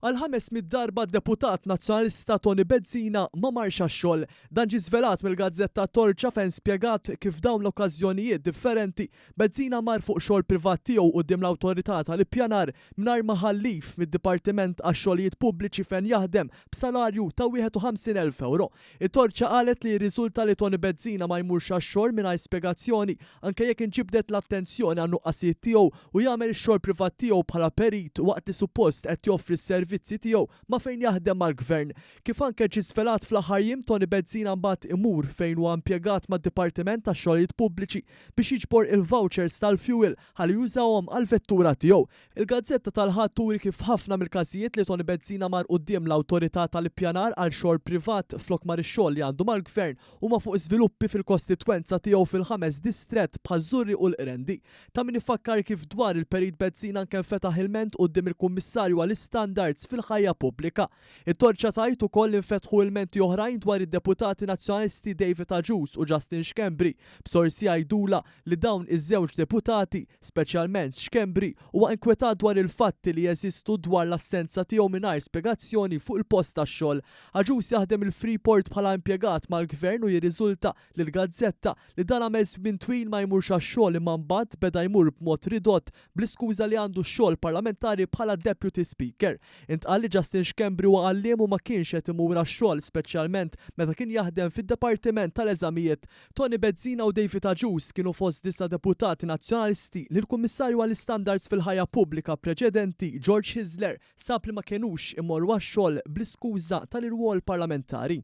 Għal 500 darba d-deputat Nazzjonalista Toni Bezzina ma marx għax-xogħol. Dan ġie żvelat mill-gazzetta Torċa fejn spjegat kif f'dawn l-okkażjonijiet differenti Bezzina mar fuq xogħol privat tiegħu quddiem l-Awtorità tal-Ippjanar mingħajr ma ħa leave mid-Dipartiment għax-Xogħlijiet Pubbliċi fejn jaħdem b'salarju ta' 51,000 ewro. It-Torċa qalet li jirriżulta li Toni Bezzina ma jmurx għax-xogħol mingħajr spjegazzjoni anke jekk inġibdet l-attenzjoni għan-nuqqasijiet tiegħu u jagħmel ix-xogħol privat tiegħu bħala perit waqt li suppost qed joffri s-servizzi tiegħu ma' fejn jaħdem mal-Gvern. Kif anke ġie żvelat fl-aħħar jiem, Toni Bezzina mbagħad imur fejn huwa impjegat mad-Dipartiment tax-Xogħlijiet Pubbliċi biex jiġbor il-vouchers tal-fuel ħalli jużahom għall-vettura tiegħu. Il-gazzetta tal-Ħadd turi kif f'ħafna mill-każijiet li Toni Bezzina mar quddiem l-Awtorità tal-Ippjanar għal xogħol privat flok mar ix-xogħol li għandu mal-Gvern huma fuq żviluppi fil-kostitwenza tiegħu fil-ħames distrett bħaż-Żurrieq u l-Qrendi. Ta' min ifakkar kif dwar il-Perit Bezzina anke nfetaħ ilment quddiem il-Kummissarju għall-Istandards fil-Ħajja Pubblika. It-Torċa tgħid ukoll li nfetħu ilmenti oħrajn dwar id-Deputati Nazzjonalisti David Agius u Justin Schembri, b'sorsi jgħidulha li dawn iż-żewġ deputati, speċjalment Schembri, huwa inkwetat dwar il-fatti li jeżistu dwar l-assenza tiegħu mingħajr spjegazzjoni fuq il-post tax-xogħol. Agius jaħdem il-Freeport bħala impjegat mal-Gvern u jirriżulta lill-gazzetta li dan għamel żmien twil ma jmurx għax-xogħol imma mbagħad beda jmur b'mod ridott bl-iskuża li għandu x-xogħol parlamentari bħala Deputy Speaker. Intqal li Justin Schembri huwa għalliem u ma kienx qed imur għax-xogħol speċjalment meta kien jaħdem fid-Dipartiment tal-Eżamijiet. Toni Bezzina u David Agius kienu fost disa' deputati Nazzjonalisti li l-Kummissarju għall-Istandards fil-Ħajja Pubblika preċedenti George Hyzler sab li ma kenux imorru għax-xogħol bl-iskuża tal-irwol parlamentari.